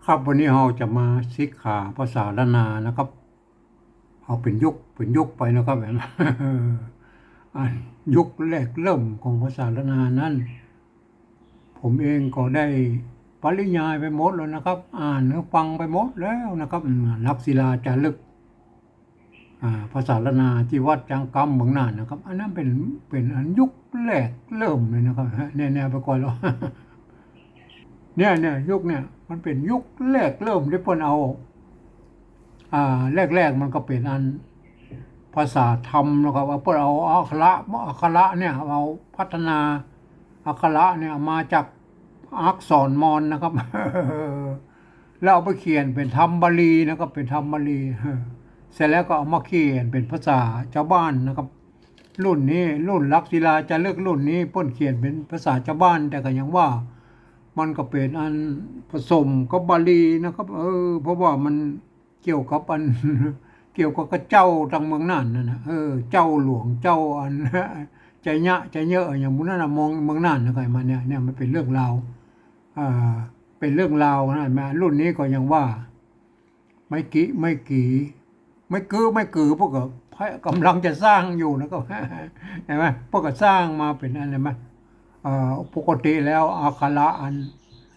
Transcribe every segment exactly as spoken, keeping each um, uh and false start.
ครับ วันนี้เฮาจะมาสิกขาภาษาล้านนานะครับ เอาเป๋นยุค เป๋นยุคไปนะครับ อันยุคแรกเริ่มของภาษาล้านนานั้น ผมเองก็ได้ปริยายไปหมดแล้วนะครับ อ่านหื้อฟังไปหมดแล้วนะครับ อืม ลักษิลาจารึก อ่า ภาษาล้านนาตี้วัดจังกำเมืองน่านนะครับ อันนั้นเป๋น เป๋นอันยุคแรกเริ่มเลยนะครับ ฮะ แนวๆ ไปก่อนแล้ว เนี่ย เนี่ย ยุคเนี่ย มันเป๋นยุคแรกเริ่มตี้เปิ้นเอา อ่า แรกๆ มันก็เป๋นอันภาษาธรรมนะครับ ว่าเปิ้นเอาอักขระ อักขระเนี่ย เอาพัฒนาอักขระเนี่ย เอามาจากอักษรมอญนะครับ แล้วเอาไปเขียนเป๋นธรรมบาลีนะครับ เป๋นธรรมบาลี เสร็จแล้วก็เอามาเขียนเป๋นภาษาจาวบ้านนะครับ รุ่นนี้ รุ่นลักษิลาจารึกรุ่นนี้ เปิ้นเขียนเป๋นภาษาจาวบ้าน แต่ก็ยังว่า มันก็เป๋นอันผสมกับบาลีนะครับ เออ เพราะว่ามันเกี่ยวกับอัน เกี่ยวกับ กับเจ้าตางเมืองน่านนั่นนะ เออ เจ้าหลวง เจ้าอัน ไชยะ ไชยะ อย่างหมู่นั้นนะ เมือง เมืองน่านนะ ใครมาเนี่ย เนี่ยมันเป๋นเรื่องราว อ่า เป๋นเรื่องราวนะ มารุ่นนี้ก็ยังว่า ไม้กิ ไม้กี ไม้กือ ไม้กือ พวกก็กำลังจะสร้างอยู่นะ ก็ เห็นไหม พวกก็สร้างมาเป๋นอัน เห็นไหม เอ่อ ปกติแล้วอักขระอัน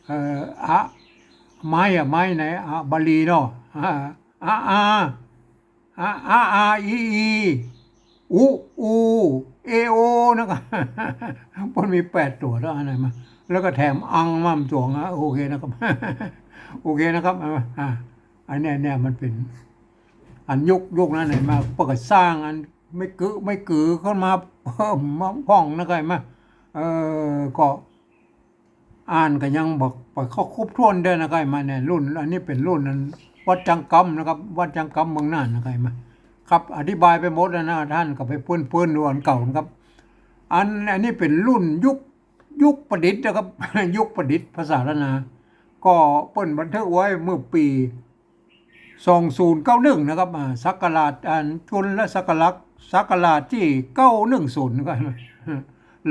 เอ่อ อะ ไม้อะ ไม้ใน อะ บาลีเนาะ อะ อะ อา อะ อะ อา อี อี อุ อู เอ โอ นะครับ เปิ้นมีแปดตั๋วเนาะ อันนั้นมา แล้วก็แถมอังมาตั๋ว อ่ะ โอเคนะครับ โอเคนะครับ อ่า อ่า อันเนี้ย เนี่ยมันเป๋น อันยุค ยุคนั้นเนี่ยมา เปิ้นก็สร้างอันไม้กือ ไม้กือขึ้นมาเพิ่มมาพ่องนะ ใครมา เออ ก็ อ่านก็ยังบ่ บ่เข้าครบถ้วนเตื้อนะ ใครมาเนี่ย รุ่น อันนี้เป๋นรุ่นอันวัดจังกำนะครับ วัดจังกำเมืองน่านนะ ใครมา ครับ อธิบายไปหมดแล้วนะ ต้านก็ไปเปิ้นๆ ดูอันเก่านะครับ อัน อันนี้เป๋นรุ่นยุค ยุคประดิษฐ์นะครับ ยุคประดิษฐ์ภาษาล้านนา ก็เปิ้นบันทึกไว้เมื่อปี๋ สองศูนย์เก้าหนึ่ง นะครับ อ่า ศักราช อัน จุลศักราช ศักราชตี้เก้าหนึ่งศูนย์ นะครับ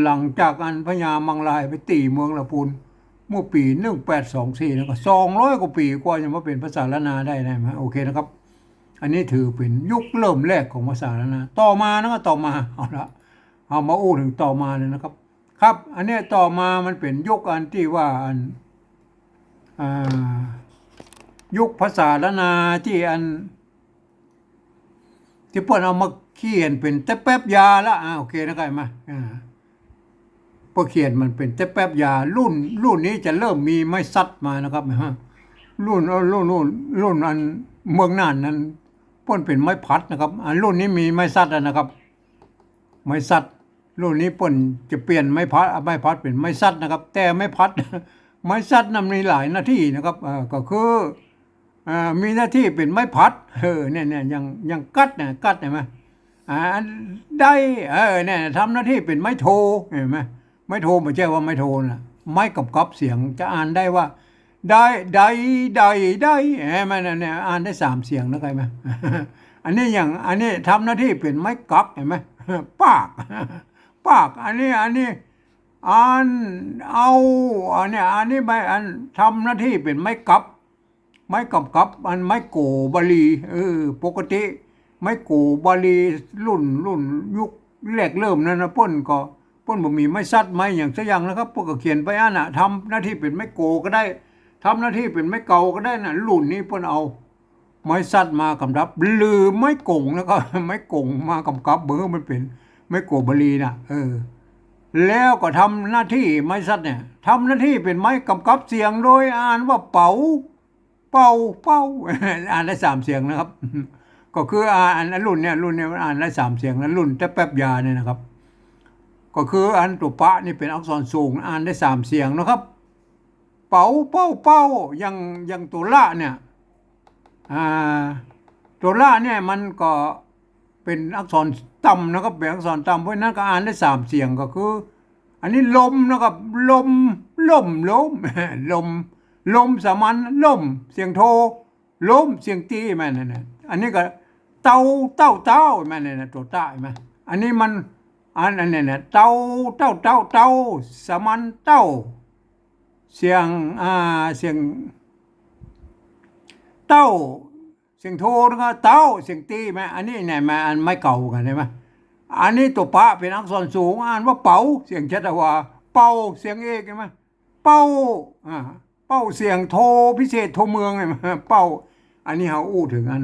หลังจากอันพญามังรายไปตี๋เมืองละปูน เมื่อปี๋ หนึ่งแปดสองสี่ นะครับ สองร้อยกว่าปี๋กว่าจะมาเป๋นภาษาล้านนาได้ ได้มา โอเคนะครับ อันนี้ถือเป๋นยุคเริ่มแรกของภาษาล้านนา ต่อมานะครับ ต่อมา เอาละ เอามาอู้เถิงต่อมาเลยนะครับ ครับ อันเนี้ยต่อมามันเป๋นยุคอันตี้ว่าอัน อ่า ยุคภาษาล้านนาตี้อัน ตี้เปิ้นเอามาเขียนเป๋นแต๊แป๊บยาละ อ่า โอเคนะ ใครมา อ่า เปิ้นเขียนมันเป๋นแต๊แป๊บยา รุ่น รุ่นนี้จะเริ่มมีไม้สัดมานะครับ นะฮะ รุ่น เอ่อ รุ่น รุ่น รุ่นอันเมืองน่านนั้น เปิ้นเป๋นไม้พัดนะครับ อันรุ่นนี้มีไม้สัดแล้วนะครับ ไม้สัด รุ่นนี้เปิ้นจะเปลี่ยนไม้พัด เอาไม้พัดเป๋นไม้สัดนะครับ แต่ไม้พัด ไม้สัดนั้นมีหลายหน้าตี้นะครับ เอ่อ ก็คือ เอ่อ มีหน้าตี้เป๋นไม้พัด เออ เนี่ย เนี่ย อย่าง อย่างกัดเนี่ย กัด เห็นไหม อ่า อันได้ เออ เนี่ย ทำหน้าตี้เป๋นไม้โท เห็นไหม ไม้โท บ่ใจ้ว่าไม้โทนะ ไม้กำกับเสียง จะอ่านได้ว่า ได้ ได้ ได้ ได้ เห็นไหม เนี่ย เนี่ย อ่านได้สามเสียงนะ ใครมา อันนี้อย่าง อันนี้ทำหน้าตี้เป๋นไม้กัก เห็นไหม ปาก ปาก อันนี้ อันนี้ อัน เอา อันเนี้ย อันนี้ไม้ อันทำหน้าตี้เป๋นไม้กับ ไม้กำกับ อันไม้โกบาลี เออ ปกติ ไม้โกบาลี รุ่น รุ่นยุคแรกเริ่มนั้นนะ เปิ้นก็ เปิ้นบ่มีไม้สัดไม้หยังสักอย่างนะครับ เปิ้นก็เขียนไปอั้นน่ะ ทำหน้าตี้เป๋นไม้โกก็ได้ ทำหน้าตี้เป๋นไม้เก่าก็ได้น่ะ รุ่นนี้เปิ้นเอาไม้สัดมากำกับ หรือไม้ก๋งนะครับ ไม้ก๋งมากำกับ เบิ่งมันเป๋นไม้โกบาลีน่ะ เออ แล้วก็ทำหน้าตี้ไม้สัดเนี่ย ทำหน้าตี้เป๋นไม้กำกับเสียง โดยอ่านว่าเป๋า เป่า เป่า อ่านได้สามเสียงนะครับ ก็คือ อ่า อัน อันรุ่นเนี่ย รุ่นเนี่ยมันอ่านได้สามเสียงนะ รุ่นแต๊แป๊บยาเนี่ยนะครับ ก็คืออันตั๋วปะนี่เป๋นอักษรสูง อ่านได้สามเสียงนะครับ เป๋า เป่า เป่า อย่าง อย่างตั๋วละเนี่ย อ่า ตั๋วละเนี่ยมันก็เป๋นอักษรต่ำนะครับ เป๋นอักษรต่ำ เพราะฉะนั้นก็อ่านได้สามเสียง ก็คือ อันนี้ลมนะครับ ลม ล่ม ลม ลม ลมสามัญ ล่ม เสียงโท ล้ม เสียงตี้ แม่นนั่นน่ะ อันนี้ก็เต้า เต้า เต้า แม่นนั่นน่ะ ตั๋วตะ เห็นไหม อันนี้มัน อัน อันนี้น่ะ เต้า เต้า เต้า เต้า สามัญ เต้า เสียง อ่า เสียง เต้า เสียงโทนะครับ เต้า เสียงตี้ไหม อันนี้เนี่ยมาอันไม้เก๋ากั๋นใช่ไหม อันนี้ตั๋วปะเป๋นอักษรสูง อ่านว่าเป๋า เสียงชัดว่า เป๋า เสียงเอกใช่ไหม เป้า อ่า เป้าเสียงโทพิเศษโทเมืองใช่ไหม เป้า อันนี้เฮาอู้เถิงอัน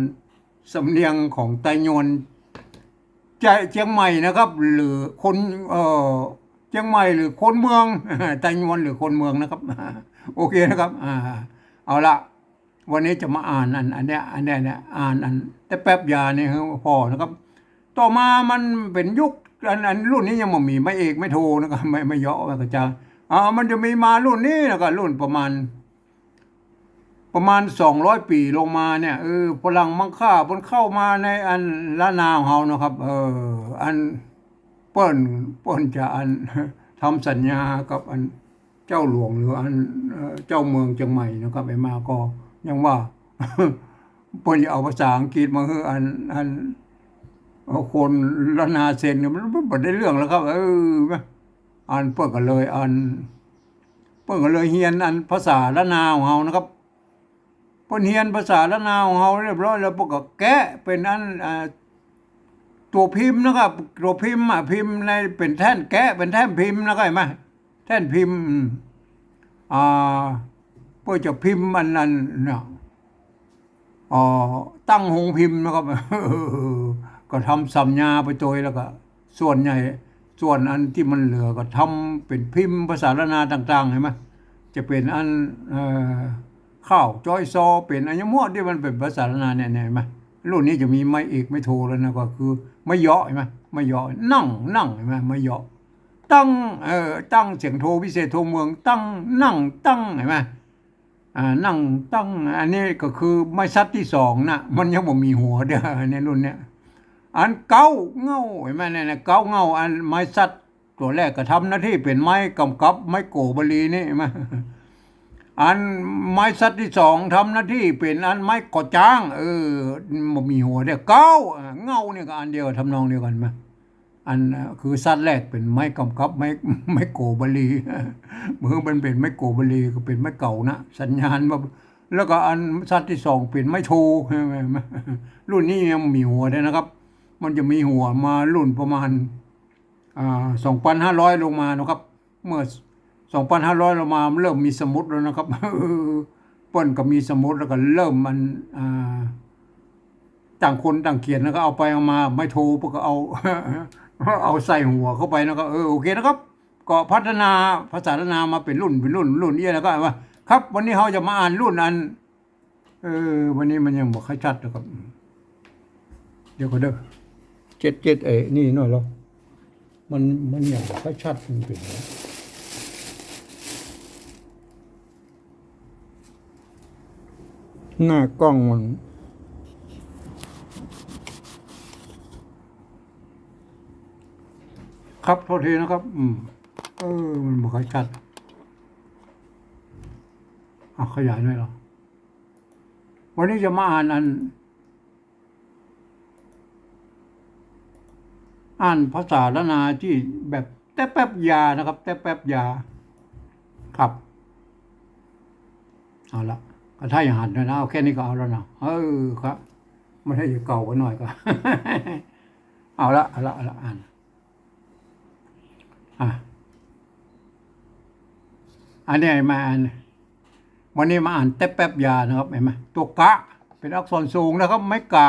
สำเนียงของไตยวน จะ เจียงใหม่นะครับ หรือคน เอ่อ เจียงใหม่หรือคนเมือง ไตยวนหรือคนเมืองนะครับ โอเคนะครับ อ่า เอาละ วันนี้จะมาอ่านอัน อันเนี้ย อันเนี้ย เนี่ย อ่านอันแต๊แป๊บยาเนี่ยให้ผ่อนะครับ ต่อมามันเป๋นยุค อัน อันรุ่นนี้ยังบ่มีไม้เอกไม้โทนะครับ ไม้ ไม้เยาะ ไม้กระจา อ่า มันจะมีมารุ่นนี้นะครับ รุ่นประมาณ ประมาณสองร้อยปี๋ลงมาเนี่ย เออ ฝรั่งมังค่าเปิ้นเข้ามาในอันล้านนาของเฮานะครับ เออ อันเปิ้น เปิ้นจะอัน ทำสัญญากับอันเจ้าหลวงหรืออัน เอ่อ เจ้าเมืองเจียงใหม่นะครับ ไอ้มาก็ยังว่า เปิ้นจะเอาภาษาอังกฤษมาหื้ออัน อัน เอ่อ คนล้านนาเซ็นเนี่ย มัน มันบ่ได้เรื่องแล้วครับ เออ อันเปิ้นก็เลย อัน เปิ้นก็เลยเฮียนอันภาษาล้านนาของเฮานะครับ เปิ้นเฮียนภาษาล้านนาของเฮาเรียบร้อยแล้ว เปิ้นก็แกะเป๋นอัน อ่า ตั๋วพิมพ์นะครับ ตั๋วพิมพ์อะ พิมพ์ในเป๋นแท่น แกะเป๋นแท่นพิมพ์นะครับ หันก่อ แท่นพิมพ์ อืม อ่า เปิ้นจะพิมพ์อันนั้นเนาะ อ่อ ตั้งโฮงพิมพ์นะครับ ก็ทำสัญญาไปตวยแล้วก็ ส่วนใหญ่ ส่วนอันตี้มันเหลือก็ทำเป๋นพิมพ์ภาษาล้านนาต่างๆ หันก่อ จะเป๋นอัน เอ่อ ข้าวจ้อยซอ เป๋นอะหยังหมดตี้มันเป๋นภาษาล้านนาเนี่ย เนี่ย หันก่อ รุ่นนี้จะมีไม้เอกไม้โทแล้วนะ ก็คือไม้เยาะ หันก่อ ไม้เยาะ นั่ง นั่ง หันก่อ ไม้เยาะ ตั้ง เอ่อ ตั้ง เสียงโทพิเศษโทเมือง ตั้ง นั่ง ตั้ง หันก่อ อ่า นั่งตั้ง อันนี้ก็คือไม้สัตว์ตี้สองนะ มันยังบ่มีหัวเด้อ ในรุ่นเนี้ย อันเก๊าเง่า หันก่อ เนี่ยนะ เก๊าเง่า อันไม้สัตว์ตั๋วแรกก็ทำหน้าตี้เป๋นไม้ก๋ำกับ ไม้โกบลีนี่ หันก่อ อันไม้สัตว์ตี้สองทำหน้าตี้เป๋นอันไม้ก่อจ๊าง เออ บ่มีหัวเด้อ เก๊า อ่า เง่าเนี่ยก็อันเดียว ทำนองเดียวกั๋นหันก่อ อัน เอ่อ คือสัตว์แรกเป๋นไม้ก๋ำกับ ไม้ ไม้โกบลี เมื่อมันเป๋นไม้โกบลีก็เป๋นไม้เก๋านะ สัญญาณว่า แล้วก็อันสัตว์ตี้สองเป๋นไม้โท หันก่อ รุ่นนี้ยังมีหัวเด้อนะครับ มันจะมีหัวมารุ่นประมาณ อ่า สองปันห้าร้อยลงมานะครับ เมื่อสองปันห้าร้อยลงมา มันเริ่มมีสมุดแล้วนะครับ เปิ้นก็มีสมุดแล้วก็เริ่มมัน อ่า ต่างคนต่างเขียน แล้วก็เอาไปเอามา ไม้โทเปิ้นก็เอา เอาใส่หัวเข้าไปนะครับ เออ โอเคนะครับ ก็พัฒนาภาษาล้านนามาเป๋นรุ่น เป๋นรุ่น รุ่นเอี้ย แล้วก็ว่า ครับ วันนี้เฮาจะมาอ่านรุ่นอัน เออ วันนี้มันยังบ่ค่อยชัดนะครับ เดี๋ยวก่อนเด้อ เจ็ดเจ็ด เอ้ย นี่หน่อยเหรอ มัน มันยังบ่ค่อยชัด มันเป๋น หน้ากล้องมัน ครับ โทษทีนะครับ อืม เออ มันบ่ค่อยชัด อ่ะ ขยายหน่อยเหรอ วันนี้จะมาอ่านอัน อ่านภาษาล้านนาตี้แบบแต๊แป๊บยานะครับ แต๊แป๊บยา ครับ เอาละ ก็ถ้าอย่างหันนะ เอาแค่นี้ก็เอาแล้วนะ เออ ครับ มันให้เก่าไปหน่อยก็ เอาละ เอาละ เอาละ อ่าน อ่ะ อันนี้มาอ่าน วันนี้มาอ่านแต๊แป๊บยานะครับ หันก่อ ตั๋วกะ เป๋นอักษรสูงนะครับ ไม้ก๋า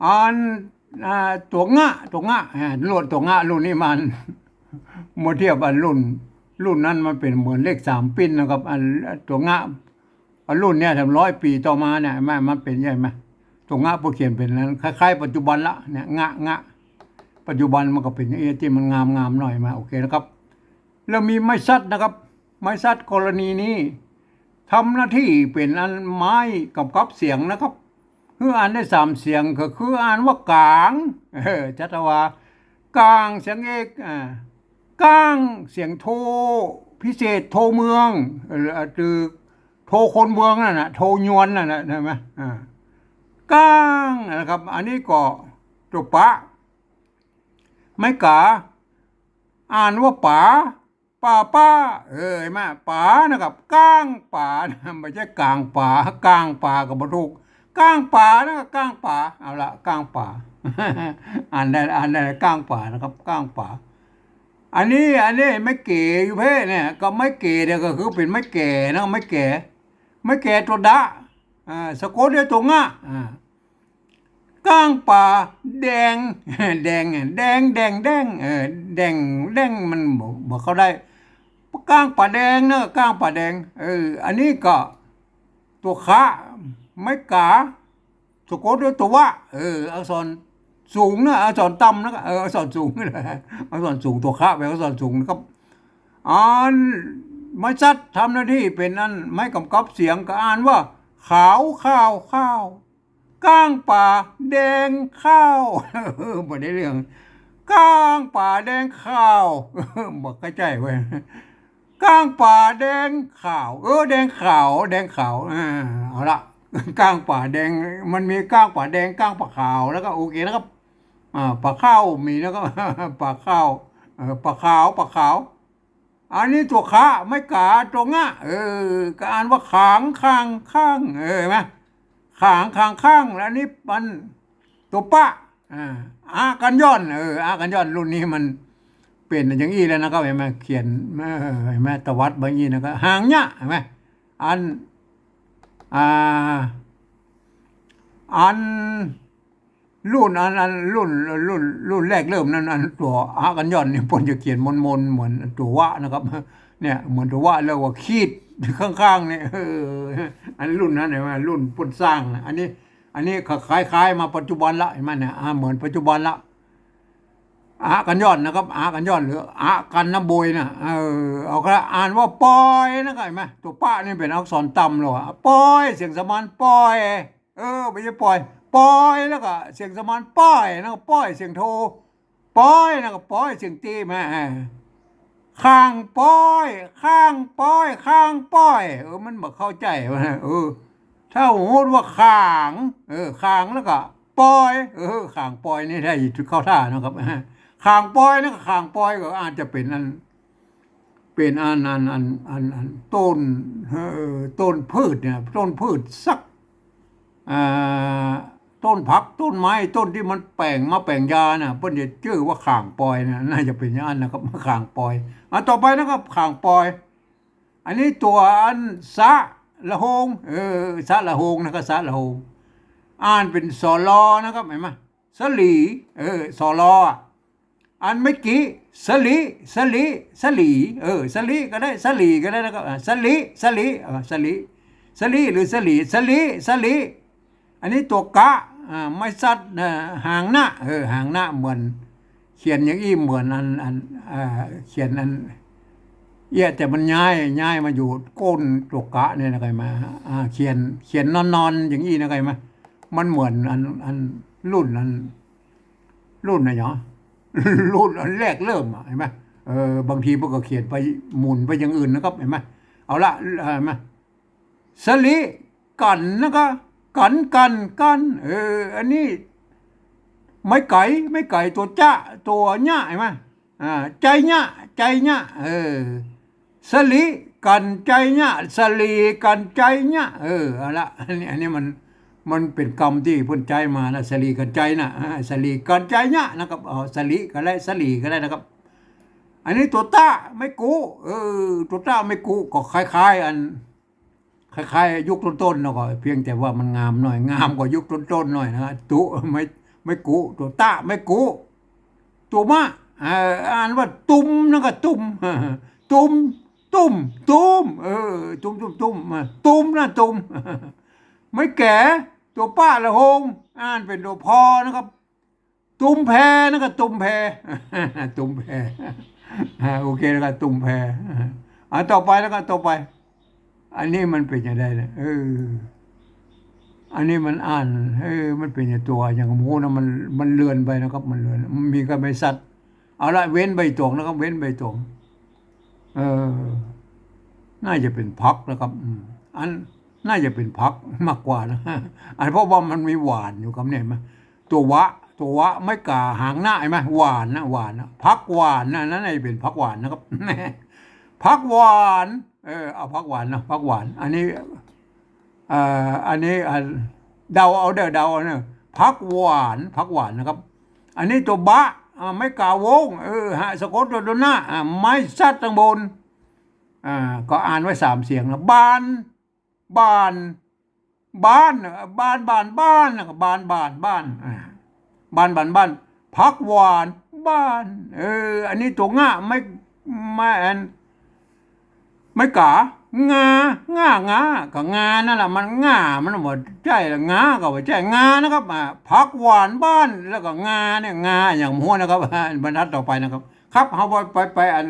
อัน อ่า ตั๋วงะ ตั๋วงะ อ่า รุ่นตั๋วงะ รุ่นนี้มัน เมื่อเทียบอันรุ่น รุ่นนั้นมันเป๋นเหมือนเลขสามปิ้นนะครับ อันตั๋วงะ อันรุ่นเนี้ย สามร้อยปี๋ต่อมาเนี่ย มัน มันเป๋นใหญ่ไหม ตั๋วงะเปิ้นเขียนเป๋นนั้น คล้ายๆ ปัจจุบันละ เนี่ย งะ งะ ปัจจุบันมันก็เป๋นอย่างเอี้ยตี้มันงามๆ หน่อยมา โอเคนะครับ แล้วมีไม้สัตว์นะครับ ไม้สัตว์กรณีนี้ ทำหน้าตี้เป๋นอันไม้ก๋ำกับเสียงนะครับ คืออ่านได้สามเสียง ก็คืออ่านว่ากาง เออ จัตวา กาง เสียงเอก อ่า ก้าง เสียงโทพิเศษ โทเมือง เออ หรือโทคนเมืองนั่นน่ะ โทยวนนั่นน่ะ ใช่ไหม อ่า ก้างนะครับ อันนี้ก็ตั๋วปะ ไม้ก๋า อ่านว่าป๋า ป๋า ป๋า เออ หันก่อ ป๋านะครับ ก้างป๋านะ บ่ใจ้ก๋างป๋า ก้างป๋าก็บ่ถูก ก้างป๋านะครับ ก้างป๋า เอาละ ก้างป๋า อ่านได้ อ่านได้ ก้างป๋านะครับ ก้างป๋า อันนี้ อันนี้ไม้เก๋อยู่เพ่เนี่ย ก็ไม้เก๋เนี่ยก็คือเป๋นไม้แก่นะ ไม้แก่ ไม้แก่ตั๋วดะ อ่า สะกดด้วยตั๋วงะ อ่า ก้างป๋าแดง แดง แดง แดง แดง เออ แดง แดงมันบ่ บ่เข้าได้ ก้างป๋าแดงนะ ก้างป๋าแดง เออ อันนี้ก็ตั๋วคะ ไม้ก๋า สะกดด้วยตั๋ววะ เออ อักษรสูงนะ อักษรต่ำนะ เออ อักษรสูง อักษรสูง ตั๋วคะเป๋นอักษรสูงนะครับ อันไม้สัตว์ทำหน้าที่เป๋นอันไม้ก๋ำกับเสียง ก็อ่านว่า ขาว ข้าว ข้าว ก้างป๋าแดงข้าว บ่ได้เรื่อง ก้างป๋าแดงข้าว บ่เข้าใจ้เว้ย ก้างป๋าแดงข้าว เออ แดงข้าว แดงข้าว อ่า เอาละ ก้างป๋าแดง มันมีก้างป๋าแดง ก้างป๋าขาว แล้วก็โอเคนะครับ อ่า ป๋าข้าวมีนะครับ ป๋าข้าว เออ ป๋าขาว ป๋าขาว อันนี้ตั๋วคะ ไม้ก๋าตั๋วงะ เออ ก็อ่านว่าขาง ข้าง ข้าง เออ หันก่อ ขาง ข้าง ข้าง แล้วอันนี้มันตั๋วปะ อ่า อะกัญญอน เออ อะกัญญอน รุ่นนี้มันเป๋นอย่างอี้แล้วนะครับ หันก่อ เขียน เออ หันก่อ ตวัดบ่าอี้นะ ก็หางเนี้ย หันก่อ อัน อ่า อัน รุ่นอัน อันรุ่น รุ่น รุ่นแรกเริ่มนั้น อันตั๋วอะกัญญอนนี่เปิ้นจะเขียนมนๆ เหมือนตั๋ววะนะครับ เนี่ย เหมือนตั๋ววะ แล้วก็ขีดข้างๆ เนี่ย เออ อันรุ่นนั้นหันก่อ รุ่นเปิ้นสร้างนะ อันนี้ อันนี้คล้ายๆ มาปัจจุบันละ หันก่อ เนี่ย อ่า เหมือนปัจจุบันละ อะกัญญอนนะครับ อะกัญญอน หรืออะกัญญะบวยนะ เออ เอาก็อ่านว่าปอยนะครับ หันก่อ ตั๋วปะนี่เป๋นอักษรต่ำแล้วอะ ปอย เสียงสมาน ปอย เออ บ่ใจ้ป่อย ปอย แล้วก็เสียงสมาน ป้อย แล้วก็ป้อย เสียงโท ปอย แล้วก็ปอย เสียงตี้มา อ่า ข้างปอย ข้างปอย ข้างปอย เออ มันบ่เข้าใจ้ว่า เออ ถ้าสมมุติว่าข้าง เออ ข้าง แล้วก็ปอย เออ ข้างปอยนี่ได้เข้าท่านะครับ ข้างปอย แล้วก็ข้างปอย ก็อาจจะเป๋นอัน เป๋นอัน อัน อัน อัน อัน ต้น เอ่อ ต้นพืชเนี่ย ต้นพืชสัก อ่า ต้นผัก ต้นไม้ ต้นตี้มันแป๋งมาแป๋งยาน่ะ เปิ้นจะจื้อว่าข้างปอยน่ะ น่าจะเป๋นอย่างนั้นนะครับ ข้างปอย อ่ะ ต่อไปนะครับ ข้างปอย อันนี้ตั๋วอันสะละโฮง เออ สะละโฮงนะครับ สะละโฮง อ่านเป๋นสอลอนะครับ หันก่อ สลี เออ สอลออะ อันเมื่อกี้ สลี สลี สลี เออ สลีก็ได้ สลีก็ได้นะครับ อ่า สลี สลี อ่า สลี สลี หรือสลี สลี สลี อันนี้ตั๋วกะ อ่า ไม้สัตว์ อ่า หางนะ เออ หางนะ เหมือน เขียนอย่างอี้เหมือนอัน อัน อ่า เขียนอัน เอี้ย แต่มันย้าย ย้ายมาอยู่ก้นตั๋วกะเนี่ยนะ หันก่อ อ่า เขียน เขียนนอนๆ อย่างอี้นะ หันก่อ มันเหมือนอัน อันรุ่นอัน รุ่นไหนหรอ รุ่นอันแรกเริ่มอะ หันก่อ เออ บางทีเปิ้นก็เขียนไป หมุนไปอย่างอื่นนะครับ หันก่อ เอาละ หันก่อ สลี กั๋นนะครับ กั๋น กั๋น กั๋น เออ อันนี้ ไม้ไก๋ ไม้ไก๋ ตั๋วจะ ตั๋วเนี้ย หันก่อ อ่า ใจ๊เนี้ย ใจ๊เนี้ย เออ สลีกั๋นใจ๊เนี้ย สลีกั๋นใจ๊เนี้ย เออ เอาละ อันนี้ อันนี้มัน มันเป๋นกำตี้เปิ้นใจ๊มานะ สลีกั๋นใจ๊นะ อ่า สลีกั๋นใจ๊เนี้ยนะครับ เอา สลีก็ได้ สลีก็ได้นะครับ อันนี้ตั๋วตะ ไม้กุ เออ ตั๋วตะ ไม้กุ ก็คล้ายๆ อัน คล้ายๆ ยุคต้นๆ เนาะ ก็เพียงแต่ว่ามันงามหน่อย งามกว่ายุคต้นๆ หน่อยนะ ตุ ไม้ ไม้กุ ตั๋วตะ ไม้กุ ตั๋วมะ เอ่อ อ่านว่าตุมนะ ก็ตุม ตุม ตุ้ม ตุ้ม เออ ตุม ตุม ตุม อ่ะ ตุมนะ ตุม ไม้แก๋ ตั๋วปะละโฮง อ่านเป๋นตั๋วพอนะครับ ตุมแพนะ ก็ตุมแพ ตุมแพ อ่า โอเคนะครับ ตุมแพ อ่า ต่อไปนะครับ ต่อไป อันนี้มันเป๋นจะไดนะ เออ อันนี้มันอ่าน เออ มันเป๋นจะตั๋วอย่างหมู่นะ มัน มันเลือนไปนะครับ มันเลือน มันมีก็ไม้สัตว์ เอาละ เว้นไปตั๋วนะครับ เว้นไปตั๋ว เออ น่าจะเป๋นผักนะครับ อืม อัน น่าจะเป๋นผักมากกว่านะ อันเพราะว่ามันมีหว่านอยู่ครับเนี่ย หันก่อ ตั๋ววะ ตั๋ววะ ไม้ก๋าหางนะ หันก่อ หว่านนะ หว่านนะ ผักหว่านนะ นั่นน่าจะเป๋นผักหว่านนะครับ แหม ผักหวาน เออ เอาผักหวานนะ ผักหวาน อันนี้ เอ่อ อันนี้ อ่า เดาเอาเด้อ เดาเอาเด้อ ผักหวาน ผักหวานนะครับ อันนี้ตั๋วบะ อ่า ไม้กาวง เออ หะ สะกดตั๋วหน้า อ่า ไม้สัตว์ตังบน อ่า ก็อ่านไว้สามเสียงนะ บาน บ่าน บ้าน บ่าน บ่าน บ่าน แล้วก็บ่าน บ่าน บ่าน อ่า บ่าน บ่าน บ่าน ผักหวาน บ่าน เออ อันนี้ตั๋วงะ ไม้ ไม้อัน ไม้กา งา งา งา ก็งานั่นแหละ มันงา มันบ่ใจ้ละ งา ก็บ่ใจ้ งานะครับ อ่า ผักหวาน บ่าน แล้วก็งาเนี่ย งา อย่างหัวนะครับ บรรทัดต่อไปนะครับ ครับ เฮาไป ไป ไปอัน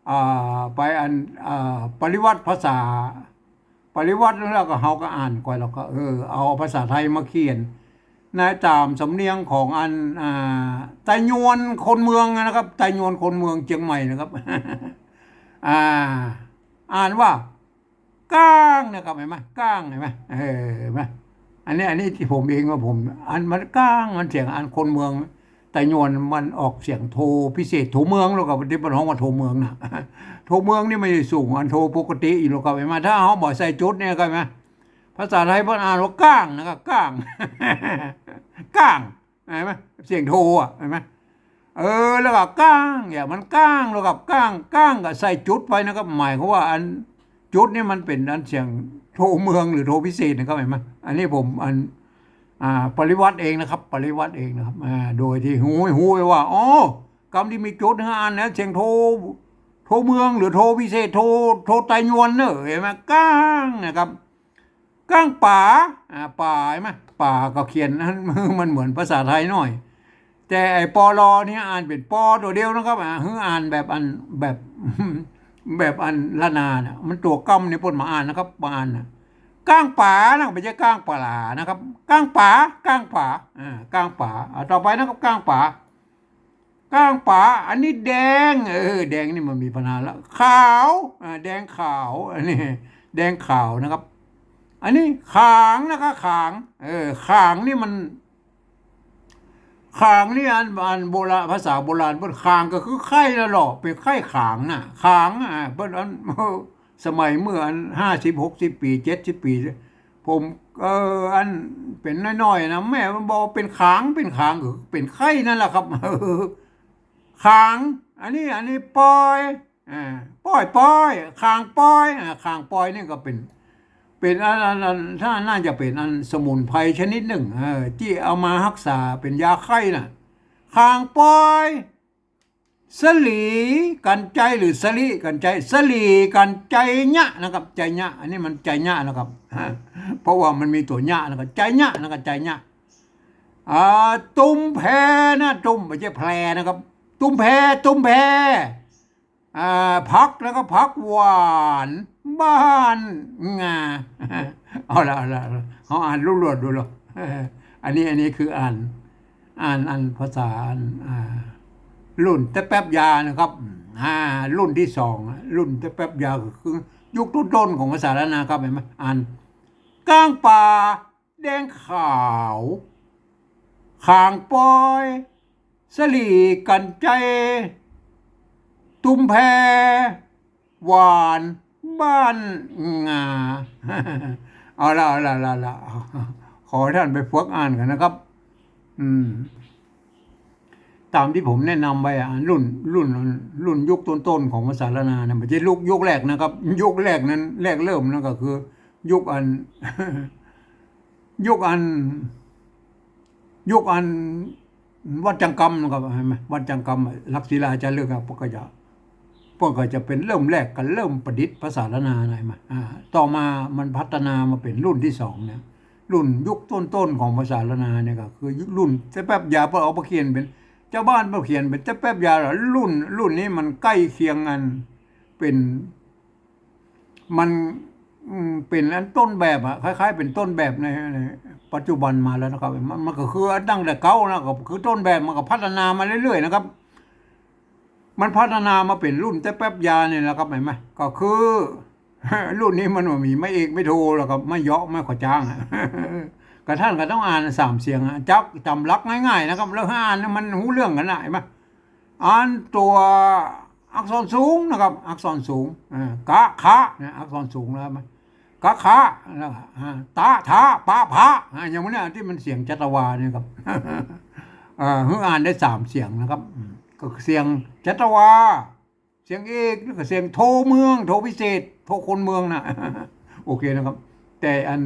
อ่า ไปอัน อ่า ปริวรรตภาษา ปริวรรตแล้วก็เฮาก็อ่านก่อน แล้วก็ เออ เอาภาษาไทยมาเขียน ในต๋ามสำเนียงของอัน อ่า ไตยวนคนเมืองนะครับ ไตยวนคนเมืองเจียงใหม่นะครับ อ่า อ่านว่า ก้างนะครับ หันก่อ ก้าง หันก่อ เออ หันก่อ อันนี้ อันนี้ตี้ผมเองว่าผม อันมันก้าง มันเสียงอันคนเมือง ไตยวนมันออกเสียงโทพิเศษ โทเมือง แล้วก็ตี้เปิ้นฮ้องว่าโทเมืองนะ โทเมืองนี่มันจะสูงอันโทปกติอยู่แล้วครับ หันก่อ ถ้าเฮาบ่ใส่จุดเนี่ยครับ หันก่อ ภาษาไทยเปิ้นอ่านว่าก้างนะครับ ก้าง ก้าง หันก่อ เสียงโทอะ หันก่อ เออ แล้วก็ก้าง เนี่ย มันก้าง แล้วก็ก้าง ก้างก็ใส่จุดไปนะครับ หมายความว่าอันจุดนี่มันเป๋นอันเสียงโทเมืองหรือโทพิเศษนะครับ หันก่อ อันนี้ผมอัน อ่า ปริวรรตเองนะครับ ปริวรรตเองนะครับ อ่า โดยตี้ฮู้ ฮู้ไว้ว่า อ๋อ กำตี้มีจุดห้าอันนะ เสียงโท โทเมืองหรือโทพิเศษ โท โทไตยวนเน่อ หันก่อ ก้างนะครับ ก้างป๋า อ่า ป๋า หันก่อ ป๋าก็เขียน มันเหมือนภาษาไทยหน่อย แต่ไอ้ ปลอ เนี่ยอ่านเป๋น ปอ ตั๋วเดียวนะครับ อ่า คืออ่านแบบอัน แบบ แบบอันละนาน่ะ มันตั๋วกำเนี่ยเปิ้นบ่อ่านนะครับ บ่อ่านน่ะ ก้างป๋านะ บ่ใจ้ก้างป๋าหลานะครับ ก้างป๋า ก้างป๋า อ่า ก้างป๋า เอาต่อไปนะครับ ก้างป๋า ก้างป๋า อันนี้แดง เออ แดงนี่มันมีปัญหาละ ขาว อ่า แดงขาว อันนี้ แดงขาวนะครับ อันนี้ขางนะครับ ขาง เออ ขางนี่มัน ขางนี่อัน อันโบราณ ภาษาโบราณเปิ้น ขางก็คือไข้นั่นแหละ เป๋นไข้ขางน่ะ ขาง อ่า เปิ้นอัน สมัยเมื่ออันห้าสิบ หกสิบปี๋ เจ็ดสิบปี๋ ผม เออ อันเป๋นน้อยๆ นะ แม่มันบอกเป๋นขาง เป๋นขาง ก็คือเป๋นไข้นั่นแหละครับ ขาง อันนี้ อันนี้ปอย อ่า ปอย ปอย ขางปอย อ่า ขางปอยนี่ก็เป๋น เป๋นอัน อัน อัน ถ้าน่าจะเป๋นอันสมุนไพรชนิดนึ่ง เออ ตี้เอามาฮักษาเป๋นยาไข้น่ะ ขางปอย สลีกัญไจ หรือสลีกัญไจ สลีกัญไจยะนะครับ ไจยะ อันนี้มันไจยะนะครับ เพราะว่ามันมีตั๋วยะนะครับ ไจยะนะครับ ไจยะ อ่า ตุ้มแพนะ ตุ้ม บ่ใจ้แพนะครับ ตุ้มแพ ตุ้มแพ อ่า ผัก แล้วก็ผักหวาน บ้านงา เอาละ เอาละ เอาละ เฮาอ่านรวดๆ ดูละ อันนี้ อันนี้คืออ่าน อ่าน อ่านภาษา อ่าน อ่า รุ่นแต๊แป๊บยานะครับ อ่า รุ่นตี้สอง รุ่นแต๊แป๊บยาก็คือยุคต้นๆ ของภาษาล้านนาครับ หันก่อ อ่าน ก้างป๋า แดงขาว ขางปอย สลีกัญไจ ตุ้มแพ หวาน บ้านงา เอาละ เอาละ เอาละ เอาละ ขอให้ต้านไปฝึกอ่านกั๋นนะครับ อืม ต๋ามตี้ผมแนะนำไว้อะ รุ่น รุ่น รุ่นยุคต้นๆ ของภาษาล้านนาเนี่ย บ่ใจ้ยุค ยุคแรกนะครับ ยุคแรกนั้น แรกเริ่มนั้นก็คือ ยุคอัน ยุคอัน ยุคอัน วัดจังกำนะครับ หันก่อ วัดจังกำ หลักศิลาจารึกอะ เปิ้นก็จะ เปิ้นก็จะเป๋นเริ่มแรกก็เริ่มประดิษฐ์ภาษาล้านนา หันก่อ อ่า ต่อมามันพัฒนามาเป๋นรุ่นตี้สองเนี่ย รุ่นยุคต้นๆ ของภาษาล้านนาเนี่ยก็คือรุ่นแต๊แป๊บยา เปิ้นเอามาเขียนเป๋น จาวบ้านเปิ้นเขียนเป๋นแต๊แป๊บยา แล้วรุ่น รุ่นนี้มันใก้เคียงอัน เป๋น มัน อืม เป๋นอันต้นแบบอะ คล้ายๆ เป๋นต้นแบบใน ในปัจจุบันมาแล้วนะครับ มัน มันก็คืออันตั้งแต่เก๊านะ ก็คือต้นแบบมันก็พัฒนามาเรื่อยๆ นะครับ มันพัฒนามาเป๋นรุ่นแต๊แป๊บยาเนี่ยนะครับ หันก่อ ก็คือ รุ่นนี้มันบ่มีไม้เอกไม้โท แล้วก็ไม้เยาะไม้ขอจ้างอะ ก็ต้านก็ต้องอ่านสามเสียงอะ จักจ๋ำหลักง่ายๆ นะครับ แล้วอ่านมันฮู้เรื่องกั๋นนะ หันก่อ อันตั๋ว อักษรสูงนะครับ อักษรสูง อ่า กะขะนะ อักษรสูงแล้วมัน กะขะ แล้ว อ่า ตะทะ ปะผะ อ่า อย่างนี้เนี่ยตี้มันเสียงจัตวาเนี่ยครับ อ่า หื้ออ่านได้สามเสียงนะครับ อืม ก็เสียงจัตวา เสียงเอก แล้วก็เสียงโทเมือง โทพิเศษ โทคนเมืองนะ โอเคนะครับ แต่อัน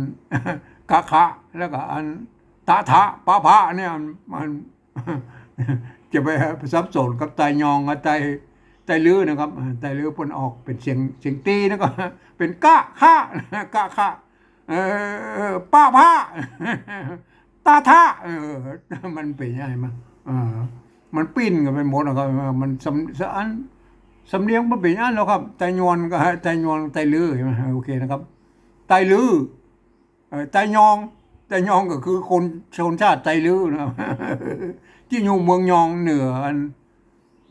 กะขะ แล้วก็อัน ตะทะ ปะผะเนี่ย มัน จะไปสับสนกับไตยองกับไต ไตลื้อนะครับ อ่า ไตลื้อเปิ้นออกเป๋นเสียง เสียงตีนะครับ เป๋นกะขะ กะขะ เอ่อ ปะผะ ตะทะ เออ มันเป๋นยังไงมา เออ มันปิ้นกั๋นไปหมดนะครับ มันสำ สะอัน สำเนียงมันเป๋นอันแล้วครับ ไตยวนกับ ไตยวน ไตลื้อ ใจ้ไหม โอเคนะครับ ไตลื้อ เอ่อ ไตยอง ไตยองก็คือคนชนชาติไตลื้อนะครับ ตี้อยู่เมืองยองเหนืออัน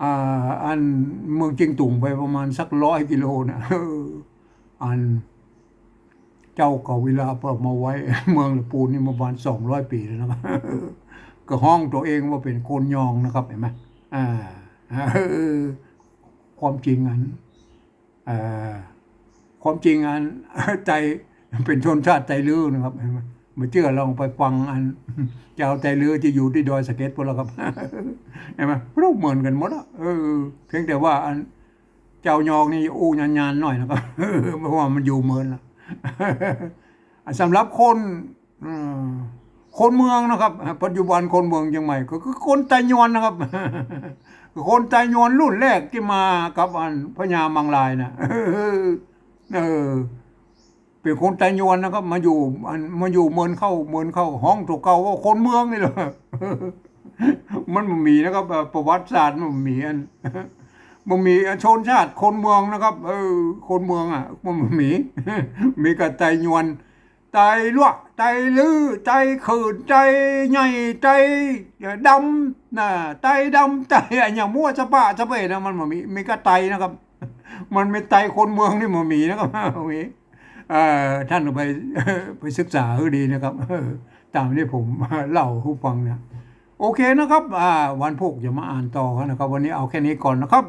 อ่า อันเมืองเจียงตุงไปประมาณสักร้อยกิโลนะ เออ อันเจ้าเกาวิลาเปิ้นเอามาไว้ เมืองละปูนนี่ประมาณสองร้อยปี๋แล้วนะครับ ก็ฮ้องตั๋วเองว่าเป๋นคนยองนะครับ หันก่อ อ่า เออ ความจริงอัน เอ่อ ความจริงอัน ไตเป๋นชนชาติไตลื้อนะครับ หันก่อ บ่เจื้อลองไปฟังอัน จาวไตลื้อตี้อยู่ตี้ดอยสะเก็ดปู้นแล้วครับ หันก่อ ฮู้เหมือนกั๋นหมดอะ เออ เพียงแต่ว่าอันจาวยองนี่อู้ยานๆ หน่อยนะครับ เพราะว่ามันอยู่เมินละ สำหรับคน อืม คนเมืองนะครับ ปัจจุบันคนเมืองเจียงใหม่ก็คือคนไตยวนนะครับ คนไตยวนรุ่นแรกตี้มากับอันพญามังรายนะ เออ เออ เป๋นคนไตยวนนะครับ มาอยู่อัน มาอยู่เมินเข้า เมินเข้า ฮ้องตั๋วเก่าว่าคนเมืองนี่แหละ มันบ่มีนะครับ เอ่อ ประวัติศาสตร์มันบ่มีอัน บ่มีชนชาติคนเมืองนะครับ เออ คนเมืองอะ มันบ่มี มีก็ไตยวน ไตลัวะ ไตลื้อ ไตเขิน ไตใหญ่ ไตดำ นะ ไตดำ ไตอะหยังมั่วสะปะสะเปะนะ มันบ่มี มีก็ไตนะครับ มันมีไตคนเมืองนี่บ่มีนะครับ บ่มี เอ่อ ท่านไป ไปศึกษาหื้อดีนะครับ เออ ต๋ามตี้ผมเล่าหื้อฟังเนี่ย โอเคนะครับ อ่า วันพูกจะมาอ่านต่อนะครับ วันนี้เอาแค่นี้ก่อนนะครับ